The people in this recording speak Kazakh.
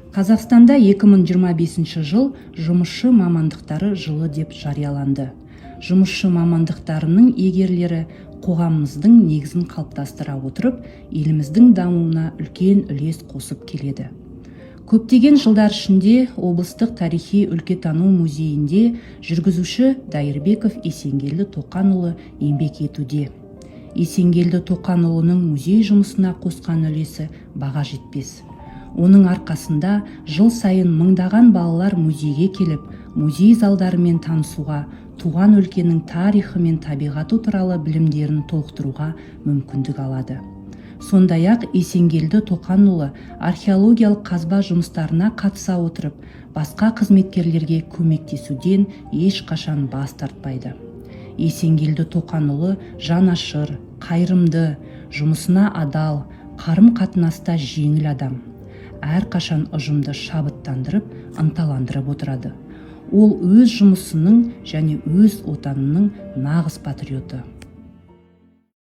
Қазақстанда 2025 жыл Жұмысшы мамандықтары жылы деп жарияланды. Жұмысшы мамандықтарының иегерлері қоғамымыздың негізін қалыптастыра отырып, еліміздің дамуына үлкен үлес қосып келеді. Көптеген жылдар ішінде облыстық тарихи өлкетану музейінде жүргізуші Дайырбеков Есенгелді Тоқанұлы еңбек етуде. Есенгелді Тоқанұлының музей жұмысына қосқан үлесі баға жетпес. Оның арқасында жыл сайын мыңдаған балалар музейге келіп, музей залдарымен танысуға, туған өлкенің тарихы мен табиғаты туралы білімдерін толықтыруға мүмкіндік алады. Сондай-ақ Есенгелді Тоқанұлы археологиялық қазба жұмыстарына қатыса отырып, басқа қызметкерлерге көмектесуден ешқашан бас тартпайды. Есенгелді Тоқанұлы жанашыр, қайырымды, жұмысына адал, қарым қатынаста жеңіл адам. Әрқашан ұжымды шабыттандырып, ынталандырып отырады. Ол өз жұмысының және өз отанының нағыз патриоты.